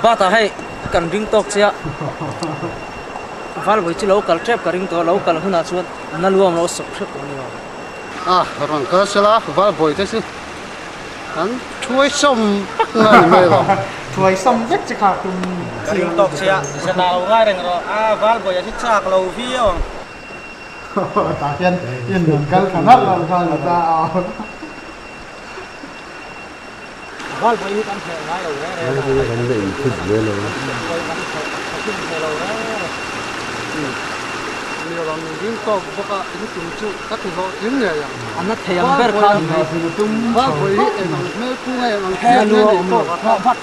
Bata hei kan ring tawk che a, Valvawi chu lo kal tep ka ring tawh a, lo kal hunah chuan na luam lo sawp hrep tawh a ni lo. A rawn kal sela Valvawi te chu an thuai sawm vek ngai ni mai lo. Thuai sawm vek che kha tum Ka ring tawk che a, zan ah lo ngai reng rawh a, Valvawi a hi chak lo viau ang. Tah hian in rawn kal thla nalh nalh nghal ta a. Valvawi hi kan hleh ngai lo reng reng a, Kan la inthut zel ang. Valvawi kan hleh tha thin thei lo reng reng. Mi rawn ring tawk bawk a, in tum chu ka ti hlawh tling ngei ang. A na thei ang ber kha ni mai. Valvawi hi eng ang hmel pu nge eng ang hmel nge nih pawh ka hre.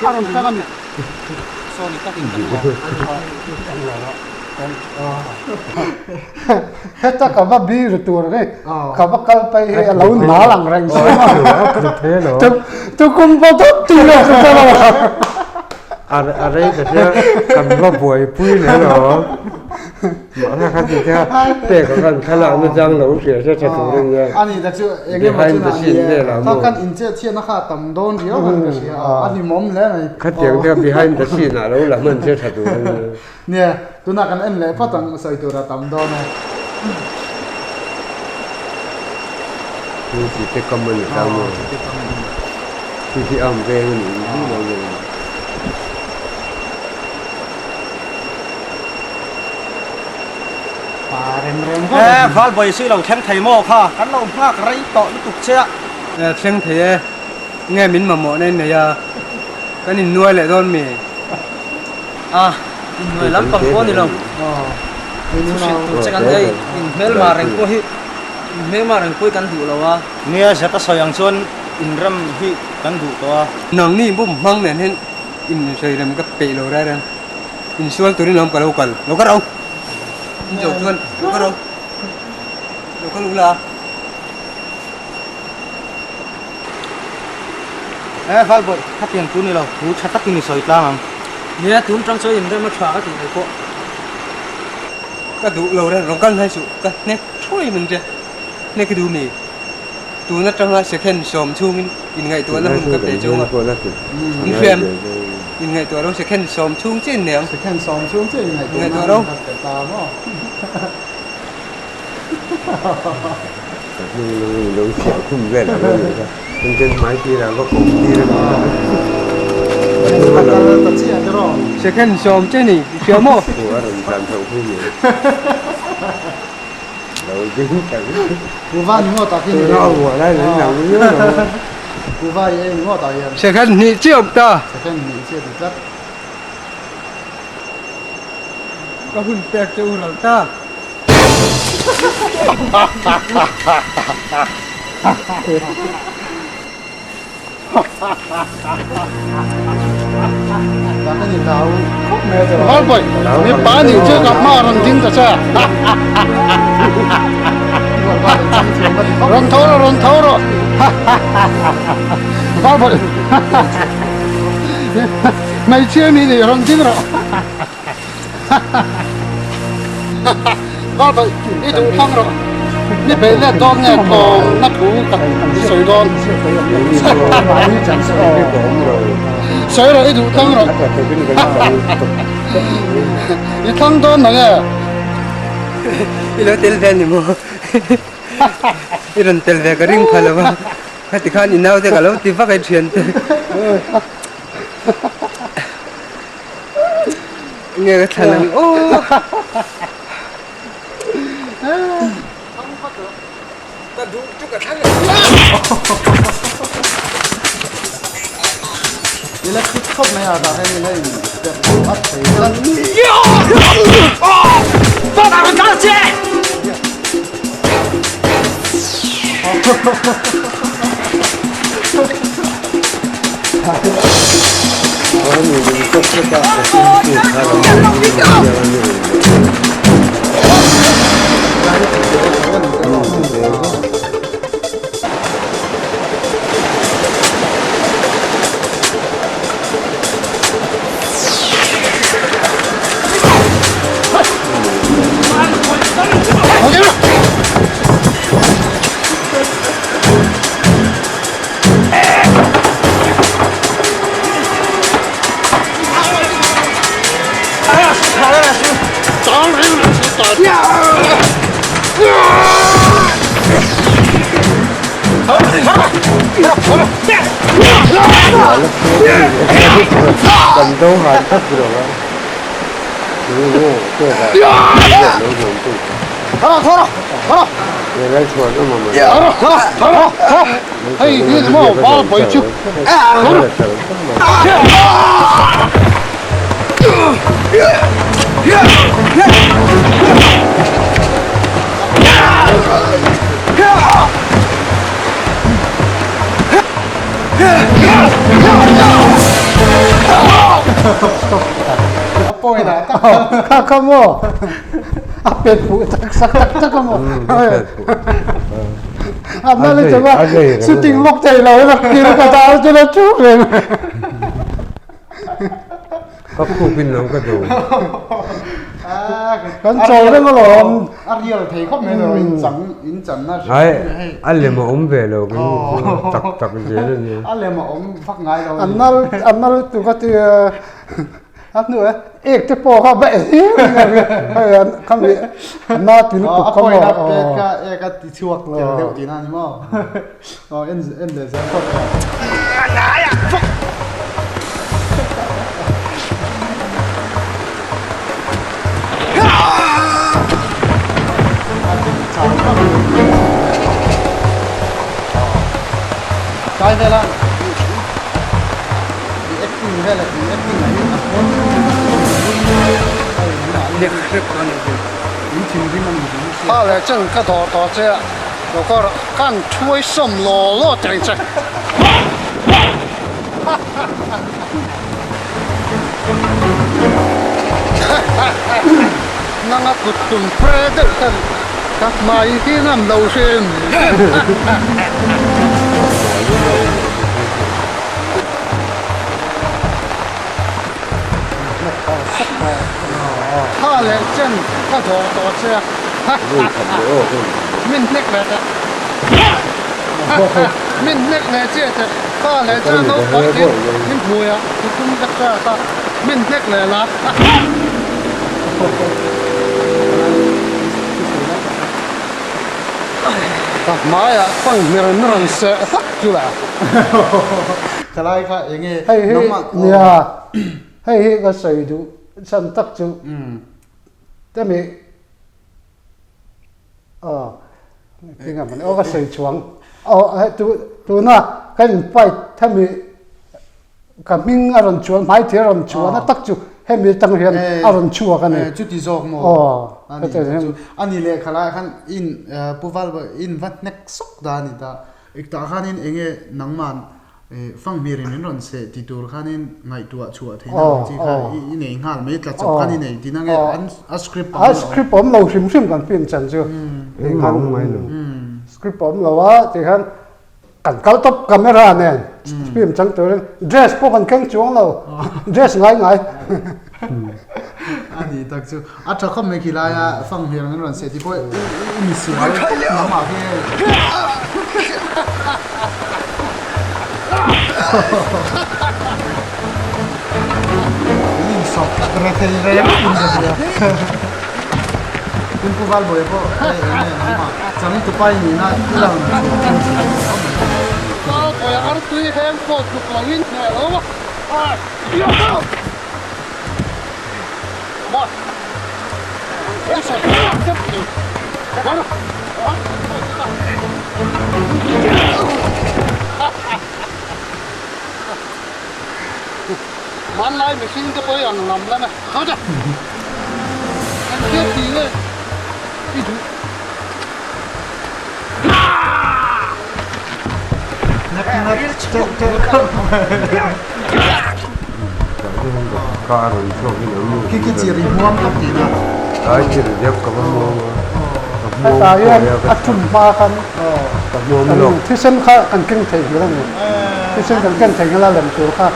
A rawn tlang a mi. Heta ka va bir tur hi ka va kal phei hi a lo nal ang reng si a tukum pawh dawt tih leh chu ka lo A rei ta sia kan va buaipui leh lo. Mahse kha ti te pek a kan thlalak na chang lo hria se tha tur a nia. Ani ta chu eng emaw Behind the scene vel ah maw. Kan incheh chhiatna kha a tam dawn riau khan ka hria a, a hlimawm hle mai. Khatiang te behind the scene ah lo la hman se tha tur a nia. Nia, tunah kan en leh phawt ang sawi tur a tam dawn e. Chu chi te kam a ni ta maw? Chu hi am veng a nih hi lo nge. E Valbawi si lo thleng thei maw kha? Kan lo nghak rei tawh lutuk che a. E thleng thei e, nge min mamawh na in nei a, kan innuai leh dawn mi? A, innuai lampang pawh a ni lo. Thu hrilh tur che kan nei, in hmelma reng pawh hi, in hmelma reng pawh hi kan duh lo a. Nia, zeta sawi ang chuan inrem hi kan duh tawh a. Nangni bum hmang nen hian insawi rem ka peih lo rai reng. Insual turin awm ka lo kal, lo ka ro. In zo chuan lo ka ro, lo ka lu la. E Valbawi, khatiang chu ni lo, thu tha takin i sawi tlang ang. Nia, tun tang chuan inrem a tha ka tih mai pawh. Ka duh lo reng, rawn kal hnai suh, ka hnek thuai mang che. Hnek i duh mi? Tun atanga second sawm chhungin inngaihtuahna hun ka pe chung a, in hriam inngaihtuah lo second sawm chhung chiah in nei ang. Second sawm chhung chiah inngaihtuahna hun ka pe ta maw? Ka hnung lung in lo chhiah khum vel ang a nih kha, kan chen hmai tir ah va kawm tir a nih kha. Ka hnung a lo. Second sawm chiah ni, i hria maw? Aw a rawn tlan chhoh pui mai. Second hnih chiah awm ta. Ka hun pek che u ral ta. Valbawi, mipa nih chu ka hma rawn ding ta che. Rawn tho rawh, rawn tho rawh. Valbawi, hmeichhia mi nih rawn ding rawh. Valbawi, i duh thlang rawh. Ni bei let dawn nge tlawm na thu ka sawi dawn. Sawi rawh, i duh thlang rawh. I thlang dawn na nge? I lo tel ve a ni maw? I rawn tel ve ka ring pha lo va. Khati khan i naute ka lo ti vak e thiante. Nge ka thlan ang aw. Ka duh chu ka thlang ang. I la thut khawp mai a tah hian i la in step at thei tlat. Kan do han tak rawh a. Kha kha maw a pet fuh tak sak tak tak a maw a nal i chunga shooting lawk thei lo emaw kir ka dar chu la thu reng Ka khup in lo ka duh. Kan chawl reng alawm. A real thei khawp mai lo in chang in chan na hrim Ai a lem a awm ve lo kan tak tak zel a nia. A lem a awm vak ngai lo. A nal a nal tu ka ti a hnu e ek te pawh kha va hei khami na ti lutuk kha maw. A pawina pet kha ek a ti chhuak tel deuh tihna a ni maw. Aw en en leh zel phawt tawh. Kai vela i acting vela i acting a hi a pawn in thinrim a ni. A leh chen ka dawr tawh che a. Doktor kan thuai sawm law law teng che. Nanga kut tum pre deuh khan ka hmai hi ngam lo hrim. Kha leh chen ka dawr tawh che a. Min hnek leh teh. Min hnek leh chiah teh. Kha leh chen naupang hi min hmui a, tukum ka hriat a, min hnek leh la. Ka hmaiah pang hmer hmer an seh hlak chu le. Thalai kha enge hei hi nia hei hi ka sawi duh chhan tak chu temi aw tinga man aw ka sawi chuang aw tu tuna ka in fight hemi Ka hming a rawn chuan, hmaithir a rawn chuan a tak chu hemi atang hian a rawn chhuak a ni. Chuti zawk maw? Aw, ka ti hian. A ni leh khalai khan in Pu Valbawi in va hnek sawk da a ni ta. Iktah khanin eng nge nangman fanghmirin in rawn seh ti tur khanin ngaihtuah chhuah theihna ang chi kha i nei nghal mai, tla chawp khan i nei tihna nge a script awm lo? A script awm lo hrim hrim kan film chan chu. Engmah awm ngai lo. Script awm lo a tikhan Kan kal tawp camera nen film chang turin dress pawh kan keng chuang lo dress ngai ngai. A ni tak chu a tha khawp mai khi laia fang hmel an rawn seh tih pawh i misual nangmah khi hei. In insawp rethei reng in ka hria. Tin Pu Valbawi pawh hei eng nge nangmah changtupa i nihna i lang chhuah thung si lo khawp mai. Valbawi artui heng pawh tluk lo in hneh lo a. Hmanlai mihring te pawh hi ang lam lam e. Khaw che. Kan hriat tih nge i duh. Hetah hian a tum hma khan thisen kha kan keng thei nghal a ni. Thisen kan ken thei nghal a lem tur kha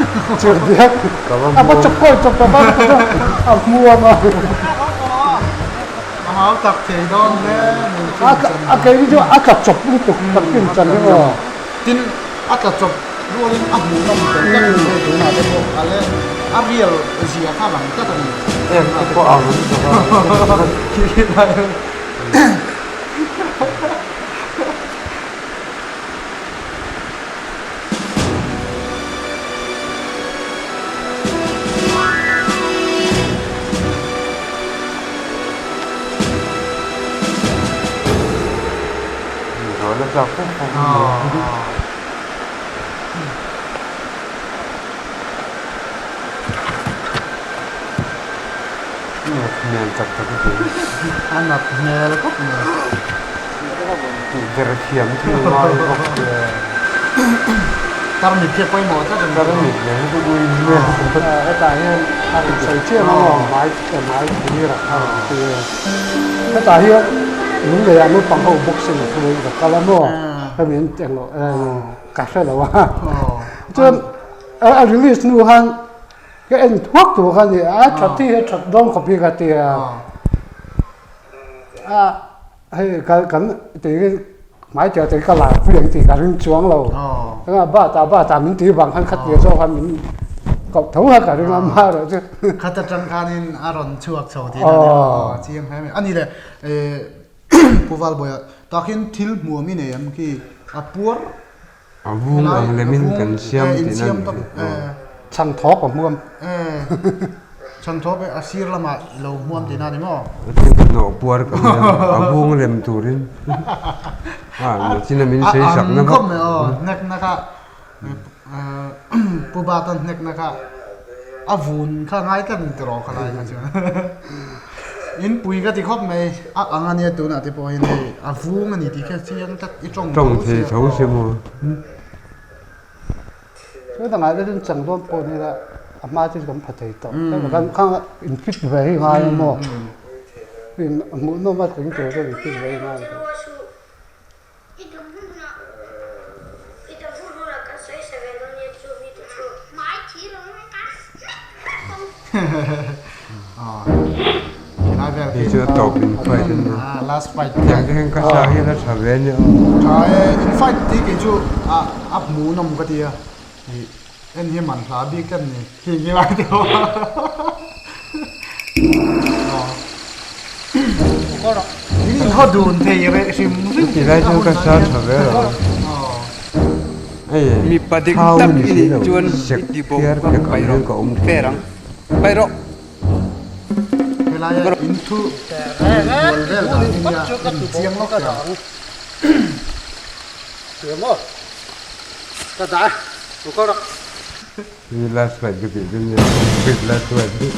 chirh diak a va chawp kawi chawp ta va a hmuam a. A keini chu a tla chawp lutuk kan pin chan hi maw. Tin, a tla chawp rualin a hmuhnawm tel tlat a ni hei tunah te pawh a le a real zia kha lang tlat a ni. Em te pawh ang an zawk a. Khi khi lai a. la tlak fawk fawk a ni. Nat hmel tak tak a ti. A nat hmel khawp mai. Tih ber thiam thil ngai bawk sia. Tarmit hi a pawimawh tlat a ni. Tarmit nen hi chu ui hmel. Hetah hian a rawn sawi chiam a maw hmai hmai thir a rawn ti a. Hetah hian Lungleiah naupang ho boxing a thu in ka kal a maw hemi an englo ka hre lo a. Chuan a release hnu khan Ka en thuak tur kha a ni a, a that hi a that dawn khawp hi ka ti a, a hei ka kan tih hmai tia tih ka lar pui ang tih ka ring chuang lo, engah bata bata min tih vang khan khatia zawk khan min koh tho kha ka ring a amaherawh chu. Khat atang khanin a rawn chhuak chho tih na nia chiang hle mai. A ni le Pu Valbawia takhin thil hmuam i nei em khi a puar A vung ang lemin kan siam tihna a ni hi. Chhan thawp a hmuam. Chhan thawp a sir lamah i lo hmuam tihna a ni maw? Hnawh puar ka hmuam a vung lem turin a nachin a min sawi sak na vak. A ang khawp mai aw hnek na kha Pu Bata hnek na kha a vun kha ngai tlat ang tiraw kha lai kha chuan. In pui ka ti khawp mai a ang a nia tunah te pawh hian hei a vung a ni tih kha chiang tlat i tawng tawng thei tho si maw. Chu dangah te chuan chang dawn pawh ni ila a hma chu kan pha thei tawh kan khang in fit ve hi ngai a maw hmuhnawm a tling tur chuan in fit ve hi ngai. I dam hunah i dam hun hunah kan sawi sa ve dawn nia chu mi te chu. Mai thi lo mai ka Hei chu a tawp in fight a nia. Last fight. Tiang te hian ka sa hian a tha ve ania aw. Tha e, in fight tih kei chu a a hmuhnawm ka ti a. En hi man hla bik tlat ni. Khi khi lai te pawh. In in haw dun thei reh hrim hrim. Ti lai chu ka sa tha ve lo. Hei Mipa dik thau tak ni i si nih lo chuan sek i ti bo phiar ka phek pai ang rawh hian ka awm thei. Fair ang. Pai rawh. Helai a in thu in bual vel dan hi nia in chiang lawk ang. Ka dah e, u kal rawh. Hi last fight ka tih chu nia, complete last fight hi.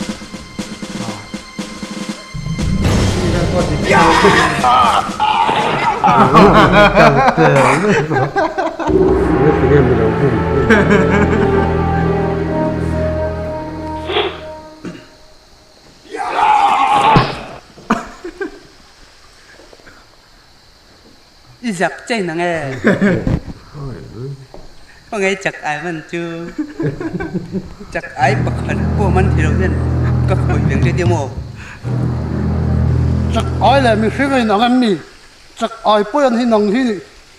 Tinge mi lo bum. I zak chei nang e. Ka ngei chak ai man chu. Chak ai pakhat pawh man thei lo hian ka khawih veng che tia maw? Chak ai leh mihring a inang em mi? Chak ai pawh an hi nang hi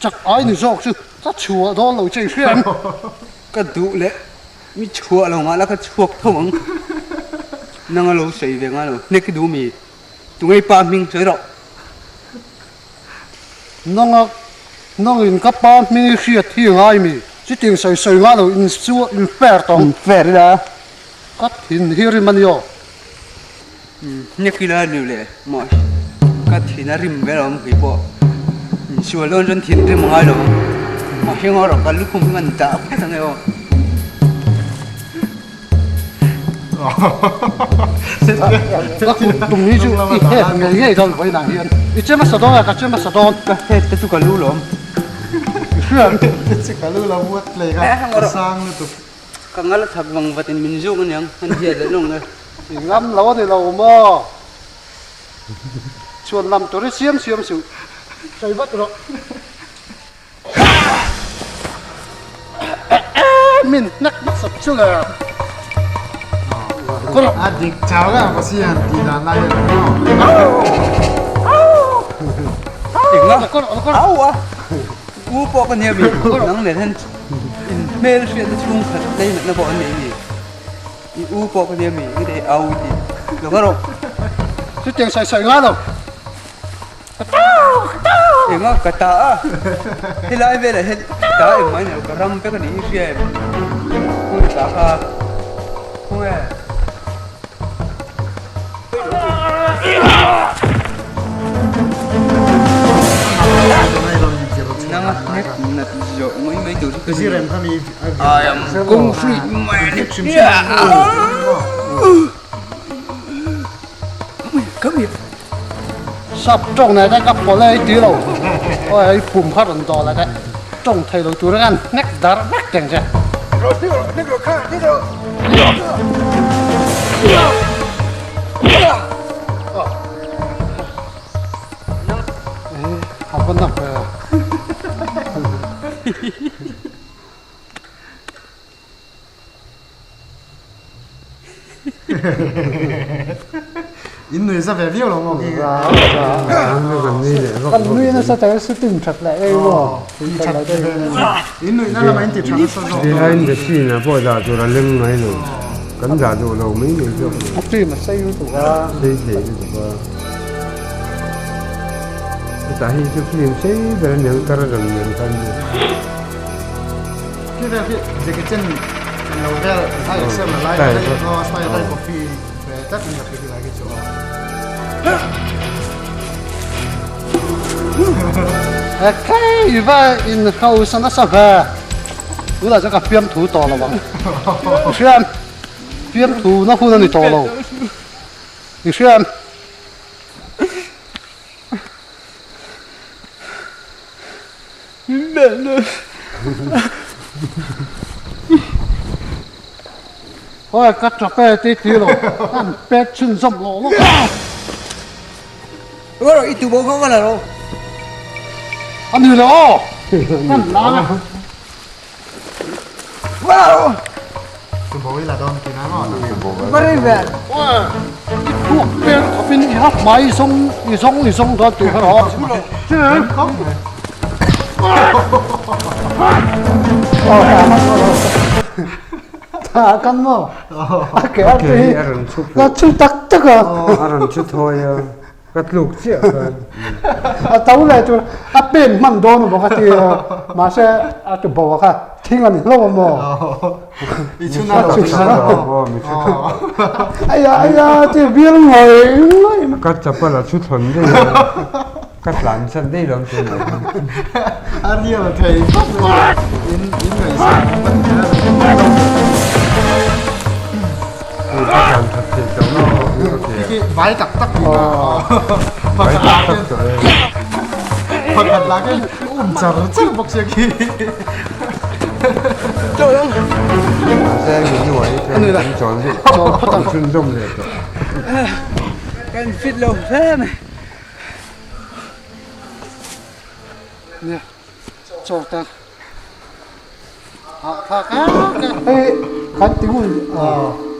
chak ai ni zawk chu ka chhuah dawn lo che i hria em? Ka duh leh mi chhuah lo mah la ka chhuak tho ang. Nang a lo sawi ve ngai lo. Hnek i duh mi? Tungei pa hming sawi rawh. Nanga nangin ka pa hming i hriat hi ngai mi? Chutiang sawi sawi ngai lo in chu in fair tawng. In fair ila. Ka thin hi rim a ni aw. Hnek ila ni le maw ka thin a rim vel awm kei pawh in sual dawn chuan thin rim a ngai lo ang. Mahse ngaw rawh ka lukhum hi ngan dah phawt ang e aw. Ka tum hi chu i het ngei ngei dawn vawiinah hian i che hmasa dawn a ka che hmasa dawn. Ka het te chu ka lu lawm. I hria ang. Te chu ka lu lo buat leh ka sang lutuk. Ka ngal a thak vang vatin min zuk aniang an hiat leh lawng e. I ngam lo a ni lo maw? Chhuan lam tur i siam siam suh. Sawi vat rawh. Min hnek hmasa chu le. A dik chau la ka si han ti dan lai hian Enga au a u pawh ka nia mi nang nen hian in hmel hriatna chhung khat lei natna pawh an nei a ni i u pawh ka nia mi i lei au i ti lo nga rawh. Chutiang sawi sawi ngai lo. Enga ka ta a, helai velah hian ta engmah ni lo ka ram vek a nih hi hria em? Khawnge ta kha? Khawnge? Hnek nat zawh mai mai tur hi ka ni. I am concrete man. Come here, come here. Sap tawng nei te ka pawlh e i ti lo. Awi i pum kha rawn dawl a te tawng thei lo tur khan hnek dar vek teng che. A va na ve. In nui za ve viau lo maw khi. Kan nui nasa ta shooting that leh ei maw. In nui na lama in ti tha nasa zawk. Behind the scene ah pawh dah tur a leng ngai lo. Kan dah duh lo mai mai zawk. A team a sei lutuk a. Sei thei lutuk a. Hetah hi chu film sei ber a niang kar rang nen khan. Khi vel khi Jackie Chan an lo vel a exam la lai kha style lai copy ve tlat in ka hre khi lai khi chu aw. Hei va in hausa nasa ve tunah chuan ka fiamthu tawh lo ang i hria fiamthu na hun a ni tawh lo i hria. Ôi ka chak e ti ti lo an pek chhun zawm lo lo. Ro i tu bo kha va la ro. A ni lo aw. Kan la. Va la ro. Tu bo i la dawn ti na maw. Va ri ve. Ôi i thuak pek khawpin i hap mai zawng i zawng i zawng dawn tih kha ro. Tha kan maw? A ke a hi a rawn chhu La chhu tak tak a. A rawn chhu thawi a, ka tluk chiah khan. A to leh chu a pen hman dawn a bawk a ti a, mahse a ti bo a kha thing a ni hlauh a maw? I chhun a lo ti a. Mi chhu thut. Aya aya ti bial ngawi ngawi. Ka chapal a chhu thawn daih a. Ka tlan chan daih lo chu ni. A real thei khawp mai. In in ngaihsan ang kan nia. Ka tlan that thei tawh lo. Khi vai tak tak ni ta. Vai tak tak tawh e. Pakhat lah khi um char char bawk sia khi. Mahse mi nuai te an chawl duh. Chawl phawt ang. Chhunzawm leh tawh. Kan fit lo hle mai. Nia chaw ta hah thlak hei kan ti ngun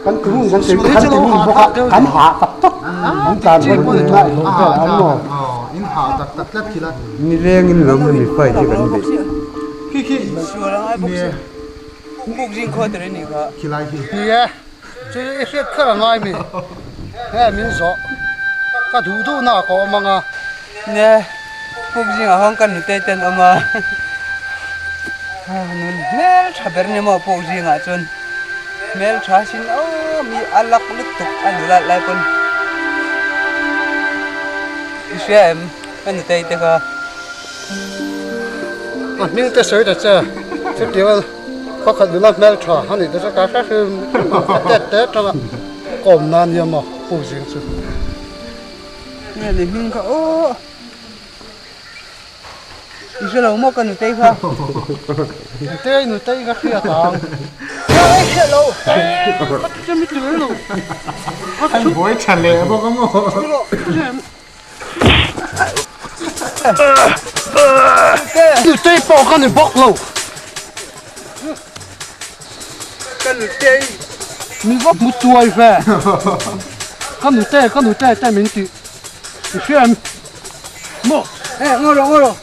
kan ti ngun kan ti kan ti ngun bawk a kan hah tak tak an tlan pawn in ngai hlawm vel an maw in hah tak tak tlat khi la ni leng in lam mi fight hi kan beih khi khi nia buk zing khaw tur ani kha khi lai khi nia Chu i hriat kher a ngai mi? Nge min zawh? Ka duh duh na ka awm ang a. Nge puk zingah hawn ka nute te an awm a. Nun hmel tha ber ni maw puk zingah chuan hmel tha sin aw mi a lak lutuk a nulat lai pawn i hria em ka nutei te kha. A hming te sawi ta che chutiang. Pakhat nula hmel tha a nih te chu ka hre hrim hrim a, a tet te atanga kawm na nia maw pu zing chu. Nge ni hming kha aw i hre lo maw ka nutei kha. Nutei nutei ka hriat ang. Nge i hriat lo. Ka ti mi ti lo. An buai tha leh bawk a maw. Nutei pawh ka ni bawk lo. Ka nutei. Min va hmu tuai ve. Ka nute ka nute te min tih i hria em? Maw? Eh ngaw rawh ngaw rawh.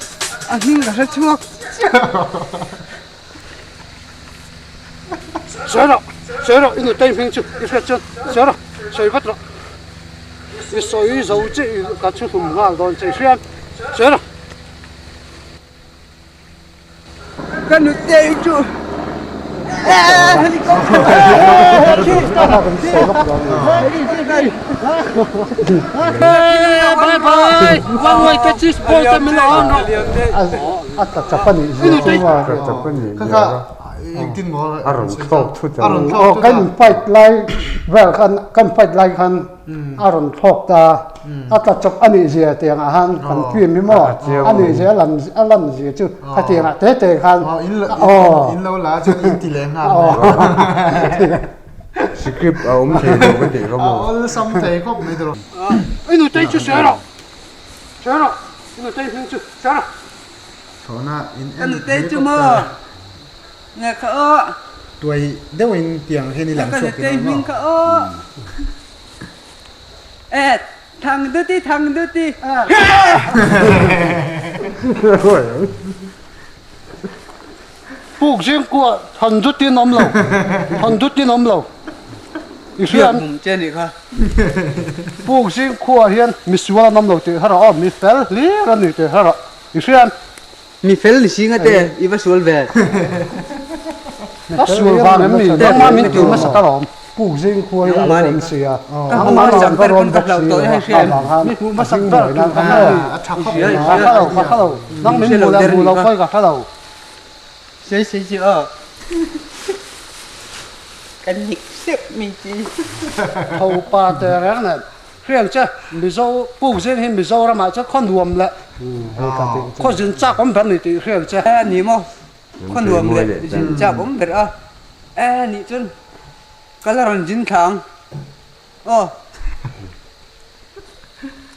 A hming ka hre chhuak chiah. Sawi rawh, sawi rawh, i nutei hming chu i hriat chuan sawi rawh, sawi vat rawh. I sawi zo che i ka chhu hlum nghal dawn che i hria, sawi rawh. Ka nutei chu A tla chap a nih zia chu maw? Tla chap a nih zia kha engtin maw a rawn thlawk thut a rawn thlawk thut a. Kan fight lai vel khan kan fight lai khan a rawn thlawk ta a tla chawp a nih zia tiang ah khan kan film hi maw a nih zia a lan a lan zia chu khatiang ah te te khan aw in lo la chuan in ti leh nghal script a awm thei lo ka tih kha maw a awlsam thei khawp mai tawh i nutei chu sawi rawh sawi rawh i nutei hming chu sawi rawh thlawhna in en nutei chu maw nge kha aw tuai deuhin tiang hian i lang chhuak tih maw kha aw E thang duti thang duti. Puk zing kua than dutin awm lo than dutin awm lo i hriat mum che ni kha puk zing khua hian misual an awm lo tih hara aw mi fel hlir an ni tih hara i hriat Mi fel ni singa te i va sual ve. A sual vang em ni? Nangmah min ti hmasa ta lawm. Puk zing khua hi a lo awm si a. Nangmah lam ka rawn bawk si lo a. Kha vang khan a hming mawi nan ka hmu a ni. Ka hre lo, ka hre lo. Nang min hmu leh hmu lo pawi ka hre lo. Sei sei chi aw. Kan nik sep mi chi. Tho pa te reng nen. Hriang che, Mizo puk zing hi Mizoramah chuan khaw nuam leh khaw zin chak awm ber ni tih hriang che. A ni maw? Khaw nuam leh zin chak awm ber a. A nih chuan ka la rawn zin thla ang aw.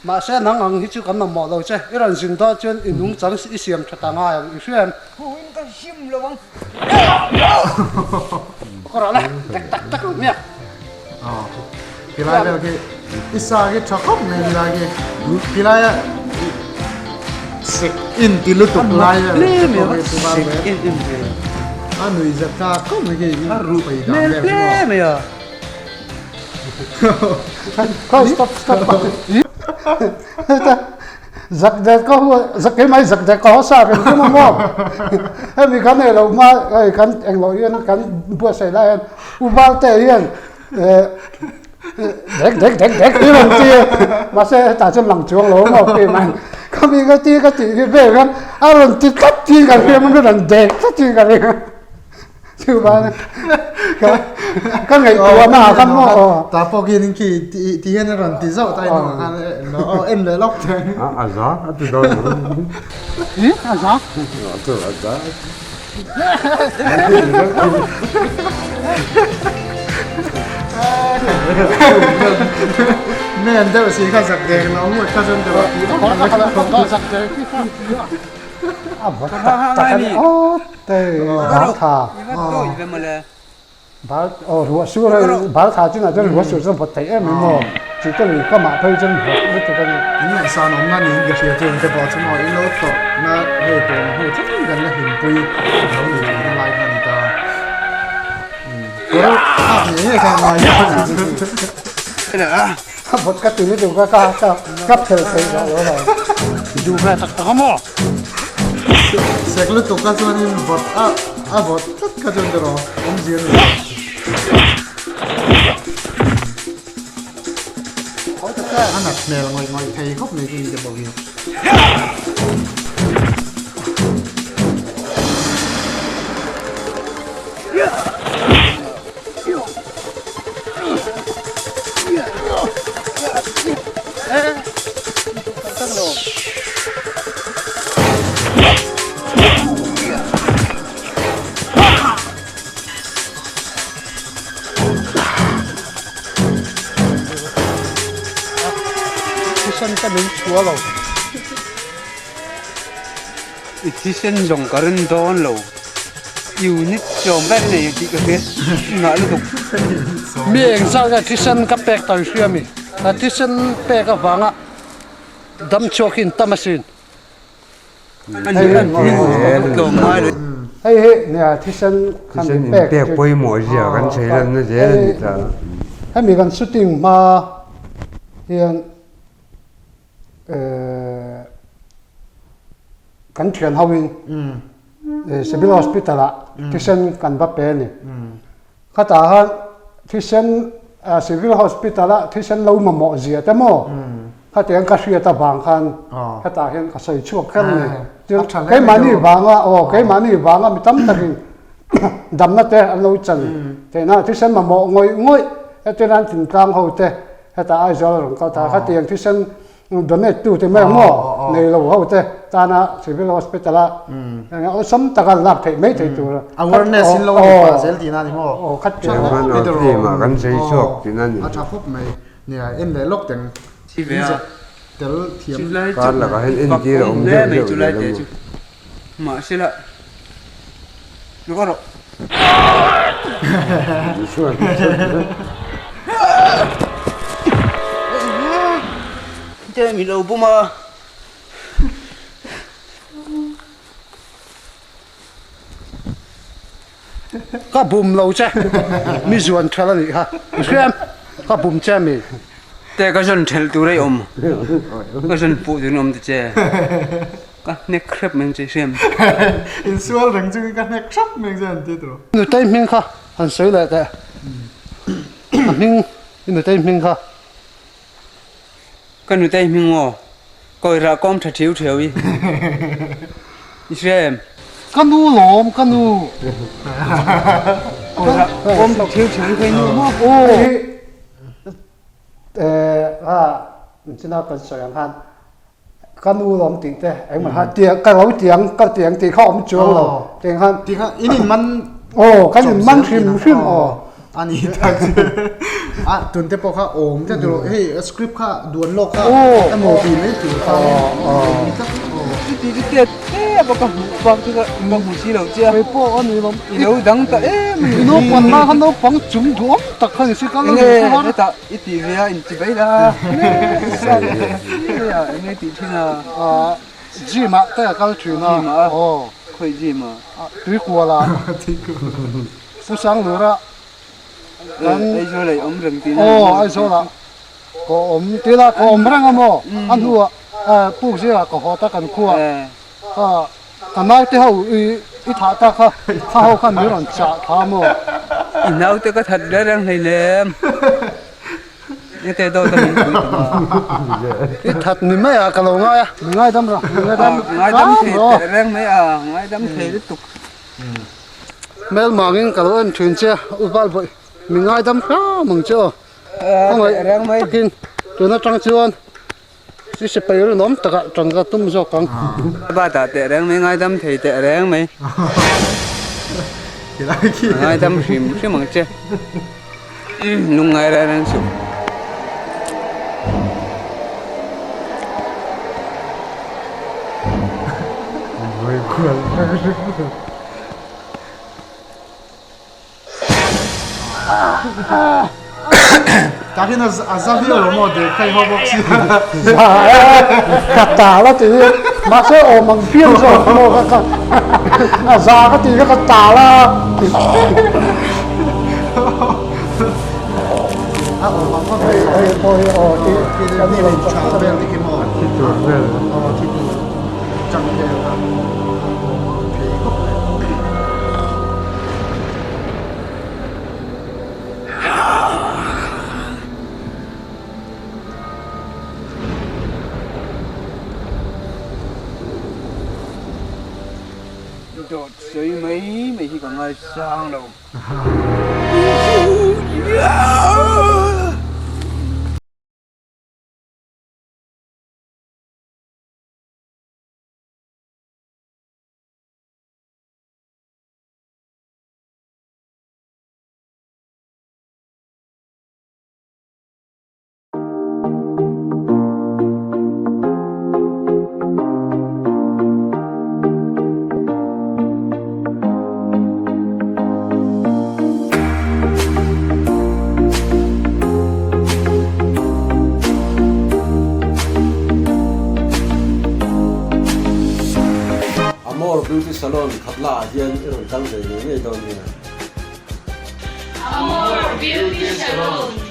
Mahse nang ang hi chu kan mamawh lo che, i rawn zin dawn chuan i nungchang i siam tha ta ngai ang i hria em? Huin ka him lo ang. Ka rawh le, tak tak tak ang hmiang. Tilai vel khi i sa khi tha khawp mai tilai khi tilai a sek in ti lutuk lai vel a nui zat tha khawp mai khi i ru pai dan vel khi maw Khoi stop stop zak det ka hu zak keimah hi zak det ka haw sa reng reng a maw hemi kan ei loh hma hei kan englo hian kan buatsaih lai hian u Valte hian dek dek dek dek hi rawn ti a mahse hetah chuan lang chuang lo a maw keimah khami ka ti ka tih hi vel khan a rawn ti tlat thin ka hria a rawn dek tlat thin ka ring a. Chu ban ka ka ngaihtuah na ah khan maw aw. Ta pawh khian khi ti hian a rawn ti zauh ta in khan aw en leh lawk thei. A a za a ti dawn lo. Hi a za. A chu a za. Men deuh si kha zak dek lo ngawt kha chuan tawh. Ka zak dek. A vawt tak tak a ni awt te bal tha bal aw ruah sur a bal tha chinah chuan ruah sur chuan vawt thei em em maw chu te lui kamah phei chuan vawt lutuk a ni. In ngaihsan awmna niin ka hria chu te pawh chu maw in lo tawrhna hei tun hnu thleng kan la hlimpui lo ni theihna lai kha a ni ta. Kawr hak ngei ngei kha ngai a. A vawt ka ti lutuk a ka ka ka phel thei zawh lo lo. Duh ve tak tak a maw? Sek lutuk ka chuanin vawt a a vawt tlat kha chuan tiraw awmzia a ni lo. A nat hmel ngawih ngawih thei khawp mai chu ni te pawh hi. Thisen te min chhuah lo. I thisen zawng ka rin dawn lo. Unit sawm vel nei tih ka hria ngah lutuk. Mi eng zat nge thisen ka pek ta i hria mi? Ka thisen pek avanga dam chhuak hi in tam asin. Hei hi nia thisen khan in pek. Thisen in pek pawimawh zia kan sawi lanna zel a ni ta. Hemi kan shooting hma hian kan thian ho in. Civil Hospital ah thisen kan va pe a ni. Khatah khan thisen Civil Hospital ah thisen lo mamawh zia te maw khatiang ka hriat avang khan hetah hian ka sawi chhuak kher a ni. Keimahni vanga aw keimahni vanga mi tam takin damna te an lo chan theihna thisen mamawh ngawih ngawih hetiang an thingtlang ho te hetah Aizawl a rawn kal ta khatiang thisen Donate tu te mai ang maw nei lo ho te tana civil hospital a awlsam taka lak theih mai thei tur awareness in lo ani pah zel tihna ani maw aw khat tih a kan zei chhuak tihna ani a tha khawp mai nia en leh lawk teng tel thiam kar lakah hian entir a awm deuh deuh zel a maw. Mahsela rawh rawh. Te min lo bum a. Ka bum lo che mi zuan thelh a nih kha i hria em ka bum che mi. Te ka zawn thelh tur a i awm ka zawn puh tur in awm ta che ka hnek hrep mai ang che i hria em. Insual reng chungin ka hnek hrep mai ang che an ti tur. Nutei hming kha han sawi leh teh a hming i nutei hming kha. Ka nutei hming maw? Kawirah kawm tha thiu thiau i i hria em? Ka nu lawm ka nu. Kawirah kawm tha thiu thiau i ka nu maw? Hei hi a china kan sawi ang khan ka nu lawm tih te engmah kha tiang ka lo tiang ka tiang tih kha awm chuang lo tiang khan tih kha in in man aw kan in man hrim hrim aw ani tak chu a tun te pawh kha awm tlat rawh hei script kha duan lawk kha emaw tih mai tur kha awm tlat aw chuti chu tiat te bawk a hmuh bak chu ka hmu si lo che a kei pawh a ni lawm i lo dang ta em i naupang lai khan naupang chung duam tak kha ni si ka lo enge hetah i tih ve a inti mai la enge tih thin a gym ah te a kal thin a gym ah khawi gym ah tuikual ah Pu Sanglura kan Aizawl ah i awm reng tihna aw Aizawl ah ka awm tila ka awm reng a maw a hnuah puk zirah ka haw ta kan khua kha ka naute ho i i thah ta kha kha ho khan min rawn chah tha maw i naute ka that reng reng hleinem ete dawt a min pui tum a i that ni mai ah ka lo ngai a mi ngaidam rawh mi ngaidam ngaidam thei teh reng mai a ngaidam thei lutuk. Hmel mangin ka lo en thin che u Valbawi mi ngaidam hram ang che aw. Khawngaih takin tun atang chuan i sipai rinawm takah tan ka tum zawk ang. Batah teh reng mai ngaidam thei teh reng mai. Ngaidam hrim hrim ang che. Lungngai reng reng suh. Takin a za viau lo maw deh khai ho bawk sia. Za e, ka tal a ti hi, mahse awm ang pian zawk maw ka ka a za ka ti kha ka tal a. A awm ang vak hei hei pawh hi aw ti kan ni tha vel te khi maw thi tur vel aw thi tur chang vel kha thei khawp mai. Dawt sawi mai mai hi ka ngaisang lo. Amor Beauty Salon khatla ah hian i rawn kal ve ngei ngei dawn nia. Amor Beauty Salon.